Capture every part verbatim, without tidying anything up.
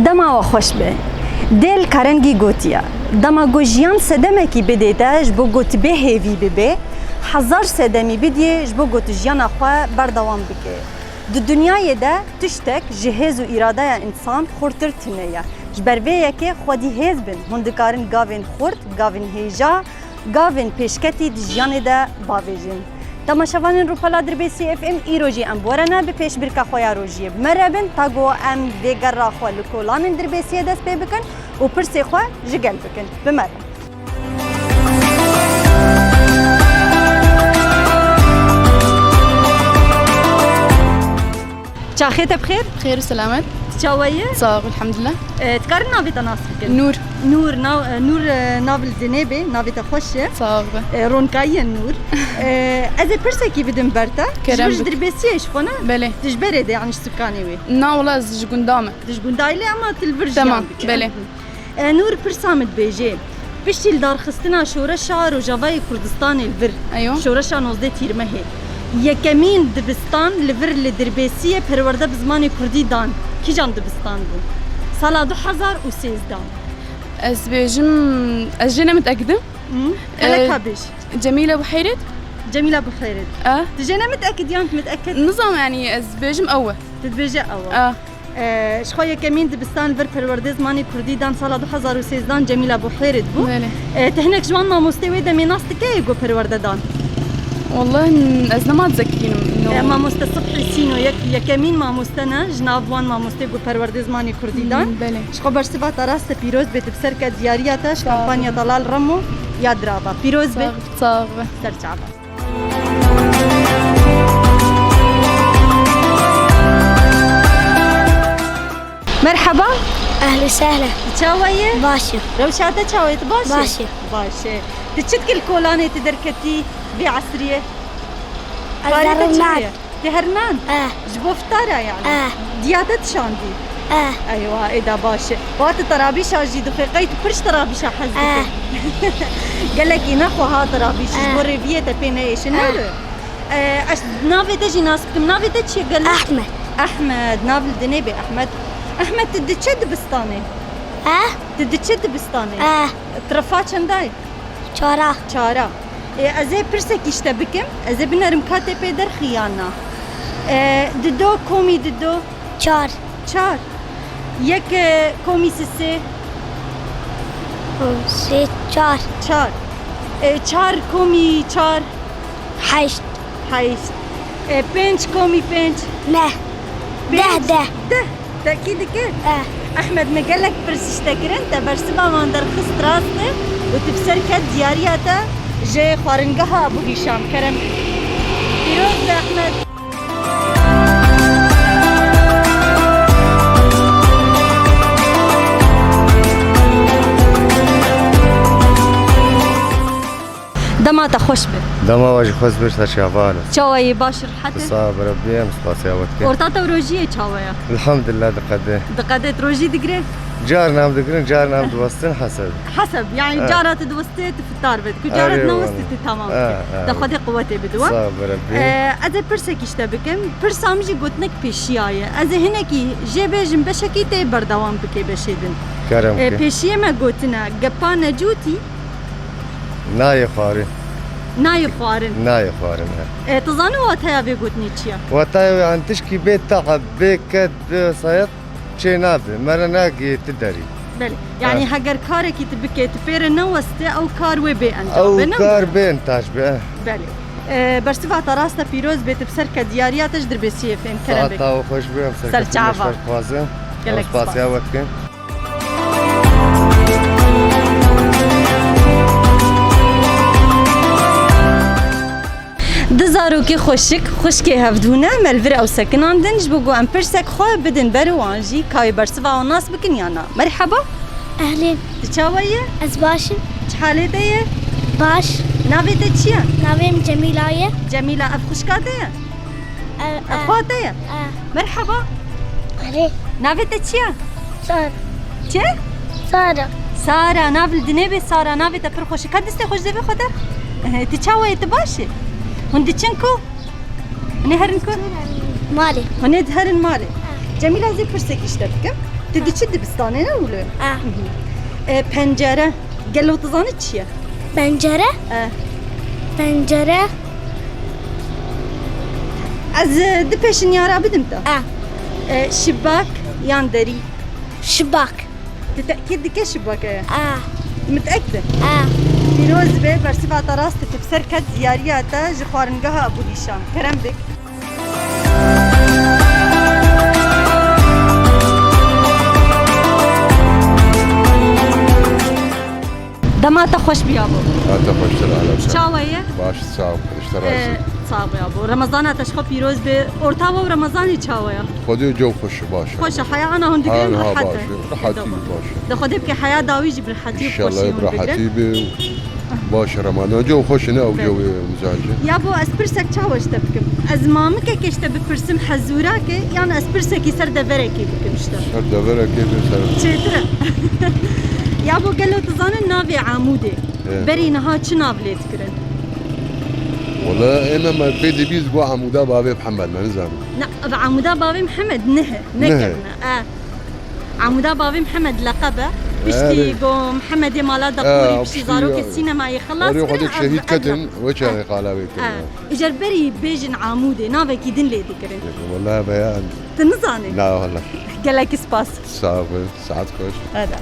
Dema we xweş be. Dêl Karengî gotiye, dema ku jiyan sedemekî bidê te ji bo ku tu bê hêvî bibê, hezar sedemî bidiyê ji bo ku tu jiyana xwe berdewam bikê. Di dinyayê de tiştek ji hêz û îradeya însan xurtir tune ye. Ji ber vê yekê xwedî hêz bin, hûn dikarin gavên xurt, gavên hêja, gavên pêşketî di jiyanê de bavêjin. Temaşevanên Rûpela Dirbêsî F M, îro jî em bi we re ne, bi pêşbirka xwe ya rojiyê bi me re bin, ta ku em vê gerra xwe li kolanên Dirbêsiyê dest pê bikin û pirsê xwe ji gel bikin. Bi me re. Çaxê te bi xêr? Xêr û selamet. Tu çawa yî? Sağ ol, elhamdülillah. E, dikarin navê te nas bikin? Nûr. Nûr, nav, e, Nûr, e, nav li dinê bê, navê te xweş e. Sağ ol. E, ronkayî ye Nûr. E, ez ê pirsekî bidim ber te. Kerem bik. Ji vir ji Dirbêsiyê ji xwe ne? Belê. Tu ji berê de, yanî ji sukanê wê? Na, wela ez ji gunda me. Tu ji gundayî lê ama tu li vir jiyan dikî. Tamam, belê. E, Nûr, pirsa min dibêje, piştî li darxistina şoreşa Rojavayê Kurdistanê li vir, Eyo. Şoreşa nozdeh Tîrmehê, yekemîn dibistan li vir li Dirbêsiyê perwerde bi zimanê kurdî dan. Kîjan dibistan bû? Sala du hezar û sêzdeh. Ez dibêjim, ez jê ne mitekid im. Hı? Ee, Gelek ka bêj. Cemîle Buheyret? Cemîla Buheyret. E? Tu jê ne mitekid yan mitekid? Nizam, yanî ez dibêjim ew e. Tu dibêje ew e. E. Ee, ji xwe yekemîn dibistan li vir perwerdê zimanê kurdî dan sala du hezar û sêzdeh Cemîla Buhêrit bû. Belê. Ee, tu hinek ji wan mamostê wê demê nas dike yê ku perwerde dan? Wallahi ez nema dizekînim. No. Ee, mamoste Sibhî Sîno yek, yekemîn mamoste ne ji nav wan mamostê ku perwerdê zimanê kurdî dan. Hmm, belê. Ji xwe bersiva te rast e pîroz bê, tu bi ser ke diyariya te ji kampanya Delal Remo ya dirava. Pîroz be. Sağ ol, sağ ol. Ser çava. Merhaba. Ehli sehle. Çawa ye? Baş e. Rewşa te çawa ye? Tu baş e? Baş e. Baş e. Tu çi dikî li kolanê tu derketî vê esriyê? Ez Karê te çi derim. Tê herinan? Eh. Ji bo fitara yani? Eh. Diya te dişandî? Eh. Eywa, ê da baş e. Wa tu terabîşa jî dixwê, qey tu pir ji terabîşa hez dikî? Eh. Gelekî nexweha terabîş ji bo rêviyê te pê neyêşin, ne wilo? Eh, ez navê te jî nas bikim. Navê te çi ye gelo? Ehmed. Ehmed, nav li dinê bê Ehmed. Ehmed, tu diçe dibistanê? Eh? Tu diçe dibistanê? Eh. Trifa çenda ye? Çara. Çara. Ê, ez ê pirsekî ji te bikim. Ez ê binerim ka tê pê derxî yan na. Ê, dido komî dido? Çar. Çar. Yek, e, komî sisê? Sê, çar. Çar. Ê, çar komî çar? Heşt. Heşt. Ê, pênc komî pênc? Neh. Pênc. Deh, deh. Deh. Tekî dike? Eh. Ehmed, me gelek pirs ji te kirin, te bersiva wan derxist rast e û tu bi ser ket diyariya te ji xwaringeha Ebû Hîşam. Kerem. Pîroz be Ehmed. Dema te xweş be. Dema we jî xweş be, ser çavan e. Çawa yî, baş, rehet e? Sağ ol, Rebbi, em spasiya we dikin. Orta te û rojiyê çawa ye? Elhamdulillah, diqede. Diqede, tu rojî digire? Carna em digirin, carna em diwestin, heseb. Heseb, yani cara tu diwestê, tu fitar bid. Ku cara tu newestî, tu tamam bid. De Xwedê quwetê bide we. Sağ ol, Rebbi. Ee, ez ê pirsekî ji te bikim. Pirsa min jî gotinek pêşiya ye. Ez ê hinekî jê bêjim, beşekî tê berdewam bikê beşê din. Kerem ke. Ee, pêşiyê me gotine, gepa necûtî, Nayê xwarin. Nayê xwarin. Nayê xwarin, he. E, tu zanî wateya vê gotinê çi ye? Wateya wê, yani tişkî bê teeb, bê ked, bê sayet çê nabe. Me re nagihê ti derî. Belê. Yani he. Heger karekî tu bikê, tu pê re neweste, ew kar wê bê encam be, ne? Ew kar bê entaj be, he. Belê. E, bersiva te rast e, pîroz bê, tu bi ser ke diyariya te ji Dirbêsiyê fêm kerem bê. Saeta we xweş be, em ser çava. Ser keftinê xweş dixwazin. Gelek spas. Em spasiya we dikin. Du zarokê xweşik, xwişkê hevdû ne, me li vir ew sekinandin, ji bo ku em pirsek xwe bidin ber û wan jî kayê bersiva wan nas bikin ya na. Merheba. Ehlên. Tu çawa yî? Ez baş im. Çi halê te ye? Baş. Navê te çi ye? Navê min Cemîla ye. Cemîla, ev xwişka te ye? E, e. Xwe te ye? E. Merheba. Erê. Navê te çi ye? Sara. Çi? Sara. Sara, nav li dinê bê Sara, navê te pir xweş e. Ka destê xwe ji devê xwe de. Eh, tu çawa yê, tu baş î? Hûn diçin ku? Hûn ê herin ku? Malê. Hûn ê diherin malê. Ha. Cemîla, ez ê pirsekî ji te bikim. Tu diçî dibistanê ne wilo? Ah. E, pencere. Gelo tu zanî çi ye? Pencere? E. Pencere. Ez, e, di pêşinyara bidim te. Ah. E, şibak yan derî? Şibak. Tu tekîd dike şibak e? Ah. Mitekîd e? Ah. Pîroz be, bersiva te rast e, tu bi ser ket diyariya te ji xwaringeha Ebû Dîşan. Kerem bik. Dema te xweş biya bo. Te xweştir, Alem. Çawa ye? Baş, sağ ol. Xweştir, razî. Ee, sağ ol ya bo. Remezana te ji xwe pîroz be. Orta we û Remezanê çawa ye? Xwedê cem xweş, baş. Xweş e, heya ana hûn digirin, rehet e. Rehetî baş. Di Xwedê bike heya dawî jî bi rehetî û xweşî hûn digirin. Înşallah bi rehetî be. Baş e, Remezan. Cem xweş e, ne ew cem e mizancê. Ya bo ez pirsek çawa ji te bikim? Ez mamikekê ji te bipirsim, hezûrake, yan ez pirsekî ser deverekê bikim ji te? Ser deverekê be ser. Çêtir e. Ya bo gelo tu zanî navê Amûdê? He. Berî niha çi nav lê dikirin? Wala êne me pê dibîst got Amûda Bavê Mihemed, me nizanim. Na, ev Amûda Bavê Mihemed nihe, ne kevin e. E. Amûda Bavê Mihemed leqeb e. Piştî got Mihemedê mala Deqûrî, piştî zarokê sînemayê xilas kirin, ev, ev şehîd ketin, wê çaxê qala wê kirin. E. Îcar berî bêjin Amûdê, navekî din lê dikirin. Wala beyan. Tu nizanî? Na wala. Gelekî spas. Sağ ol. Saet xweş. Hadi.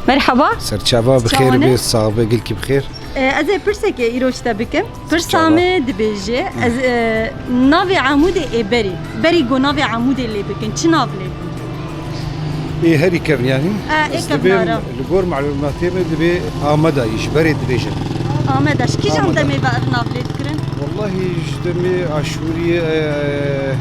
Merhaba. Serçava bi xêr be, sağ be, gelkî bi xêr. E, ez ê pirsekê îro ji te bikim. Pirsa me dibêje, ez, e, navê Amûdê ê berî. Berî got navê Amûdê lê bikin. Çi nav lê bikin? Ê herî kevn yanî. E, ê kevn ara. Li gor malûmatê me dibê Ameda, ji berê dibêjin. Ameda, ji kîjan demê ve ev nav lê dikirin? Wallahî ji demê Aşûrî, e,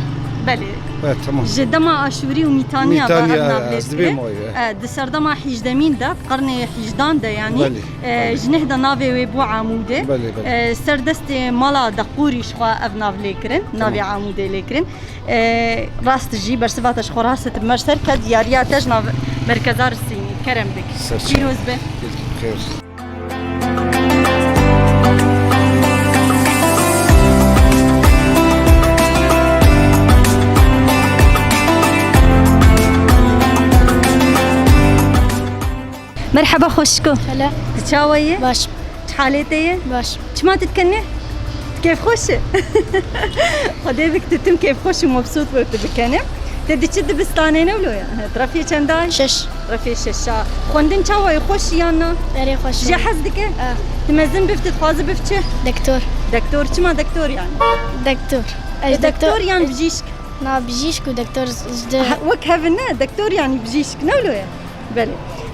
Belê. E, tamam. Ji dema Aşûrî û Mîtaniya ve ev nav lê dikirin. E, di serdema hîjdemîn de, di qernê hîjdan de yanî, e, ji neh de navê wê bû Amûdê. Belê, belê. E, ser destê mala Deqûrî ji xwe ev nav lê kirin, navê Amûdê lê kirin. Ee, rast jî bersiva te ji xwe rast e, tu bi me ser ket, diyariya te ji nav merkeza Risînî. Kerem bik. Serçe. Pîroz be. Xêr. Merheba xweşiko. Hello. Tu çawa yî? Baş. Çi halê te ye? Baş. Çima tu dikenî? Tu kêfxweş î? Xwedê bik tu tim kêfxweş û mebsût be tu bikenî. Te diçî dibistanê ne wilo ye? He, tu refiyê çenda yî? Şeş. Refiyê şeşa. Xwendin çawa ye? Xweş yan na? Erê xweş. Ji hez dike? Eh. Tu mezin bif, tu dixwazi bif çi? Doktor. Doktor. Çima doktor yani? Doktor. E, doktor yan bijîşk? Na, bijîşk û doktor ji de. Ha, wek hev in ne? Doktor yani bijîşk ne wilo ye? Belê.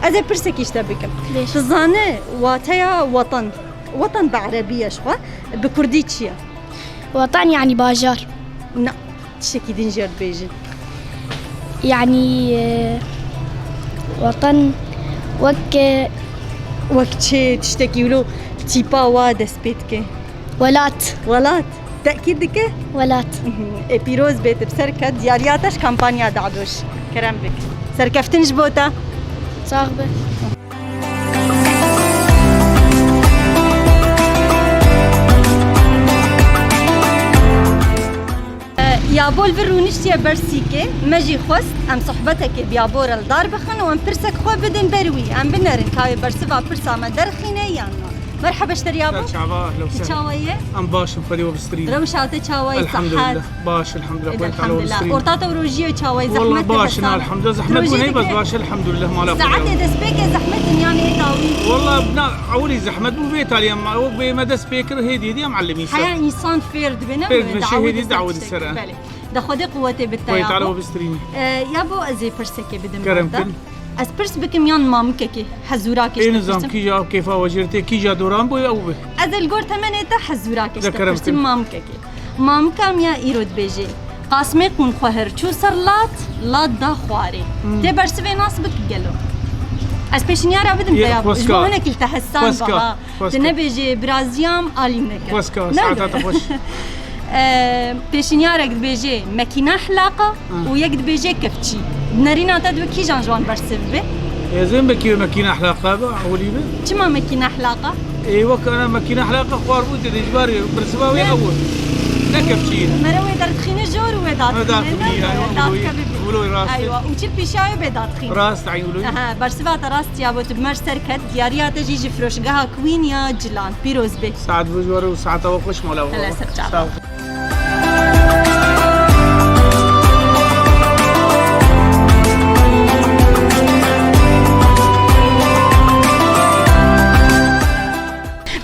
Ez ê pirsekî ji te bikim. Bêj. Tu zane wateya watan. Watan bi erebî ye ji xwe. Bi kurdî çi ye? Watan yanî bajar. Na, tiştekî din jê re dibêjin. Yanî, e, watan wek, e, wek çi tiştekî wilo tîpa wa dest pê dike? Welat. Welat. Tekîd dike? Welat. Mhm. Ê pîroz bê, tu bi ser ket, diyariya te ji kampanya Da'doş. Kerem bik. Serkeftin ji bo te. Sax be. E, ya bo li vir rûniştiye ber sîkê, me jî xwest em sohbetekê bi ya bo re li dar bixin û em pirsek xwe bidin ber wî. Em binerin ka wê bersiva pirsa me derxîne yan na. Merheba ji te re ya bo. Çava, ehlen. Tu çawa ye? Em baş in, Xwedê we bistîrîne. Rewşa te çawa ye? Elhamdulillah. Sehet? Baş, elhamdulillah. Elhamdulillah. Orta te rojiyê çawa ye? Zehmet e? Elhamdulillah. Zehmet bûne, bes baş, elhamdulillah. Mala Xwedê. Saetê destpêkê zehmet in yan ê dawî? Walla na, ewilî zehmet bû, vê talî em, wek bê me dest pê kir, hêdî hêdî em elimî ser. Heya însan fêr dibe, ne? Fêr dibe, şehîdî dawî ser. Belê. De Xwedê quwetê bide ya. Xwedê Teala we bistîrîne. E, ya bo ez ê pirsekê bidim. Kerem kin. Ez pirs bikim yan mamikekê, hezûrakê ji te pirsim? Ê nizam kîja kêfa we jê re tê, kîja doran bû ew be. Ez ê li gor temenê te hezûrakê ji te pirsim, mamikekê. Mamika min ya îro dibêje, Qasmê qûnxweher çû ser lat, lat da xwarê. Hmm. Tê bersivê nas bik gelo. Ez pêşinyara bidim te ya, ji bo hinekî li te hessan be ha. Tu nebêjê biraziyam alî neke. Xweska, saeta te xweş. Ee, pêşinyarek dibêje mekîna hilaqa û yek dibêje kevçî. Nerîna te dibe kîjan ji wan bersiv be? Ez ê mekî-, mekîne hlaqa be, ewilî be. Çima mekîne hlaqa? Ê, wek ana mekîne hlaqa xwar bû, tê dijbarê, bersiva wê Ne. ew e. Ne kepçî ye. Mere wê derdixîne jor û wê dadixîne, Wê dadixîne, ne? aywa, Dadike wilo, bibî. wilo rast e. Aywa, û çil pîşa wê bê dadixîne. Rast, eyn wilo. Aha, bersiva te rast ya, bo tu bi me ser ket, diyariya te jî ji firoşgeha Queen ya Cilan. Pîroz bê. Saet bi jor û saeta we xweş mala we. Hele ser çava. Sağ ol.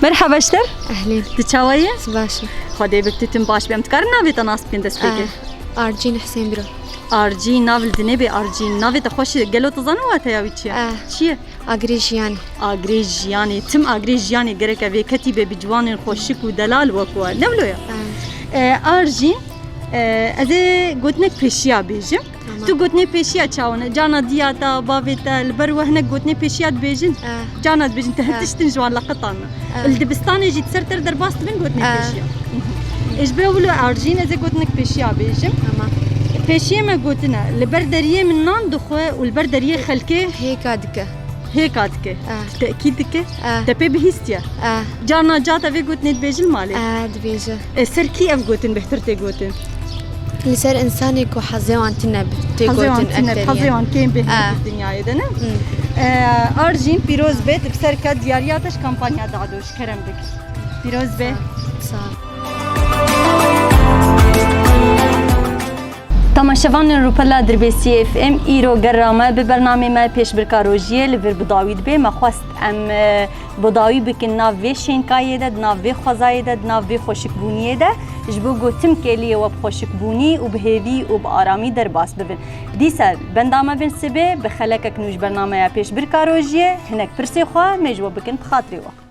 Merhaba ji te re. Ehlên. Tu çawa yî? Baş im. Xwedê bi tu tim baş be. Em dikarin navê te nas bikin destpêkê? Eh, Arcîn Husên Biro. Arcîn, nav li dinê bê Arcîn. Navê te xweş e. Gelo tu zanî wateya wî çi ye? Eh. Çi ye? Agirê jiyanê. Agirê jiyanê. Tim agirê jiyanê gereke vê ketî be bi ciwanên xweşik û delal wek we. Ne wilo ye? Eh. Eh, Arcîn, eh, ez ê gotinek pêşiya bêjim. Tamam. Tu gotinê pêşiya çawa ne? Carna diya te, bavê te, li ber we hinek gotinê pêşiya dibêjin? Eh. Carna dibêjin, te Eh. hir tiştin ji wan leqitan ne. Eh. Li dibistanê jî di ser te re derbas dibin gotinê Eh. pêşiya. Ê ji ber wilo Arcîn, ez ê gotinek pêşiya bêjim. Tamam. Pêşiyê me gotine, li ber deriyê min nan dixwe û li ber deriyê xelkê Hêka dike. hêka dike. Eh. Tekîd dike. Eh. Te pê bihîstiye. Eh. Carna ca te vê gotinê dibêjin malê? Eh, dibêje. E, ser kî ev gotin bêhtir tê gotin? Li ser insanê ku hezê wan tune bi-, tê Hezê wan gotin tune, ekteriye. hezê wan kêm bê Ah. di dinyayê de, ne? Hmm. E, Arjîn, pîroz bê, tu bi ser ket diyariya te ji kampanya Dado ji kerem bik. Pîroz bê. Sağ ol. Sağ ol. Temaşevanên Rûpela Dirbêsiyê F M, îro gera me bi bernamê me pêşbirka rojiyê li vir bi dawî dibe. Me xwest em, e, bi dawî bikin nav vê şênkayê de, di nav vê xwezayê de, di nav vê xweşikbûniyê de, ji bo ku tim kêliyê we bi xweşikbûnî û bi hêvî û bi aramî derbas bibin. Dîsa benda me bin sibê bi xelekek nû ji bernameya pêşbirka rojiyê, hinek pirsê xwe me ji we bikin bi xatirê we.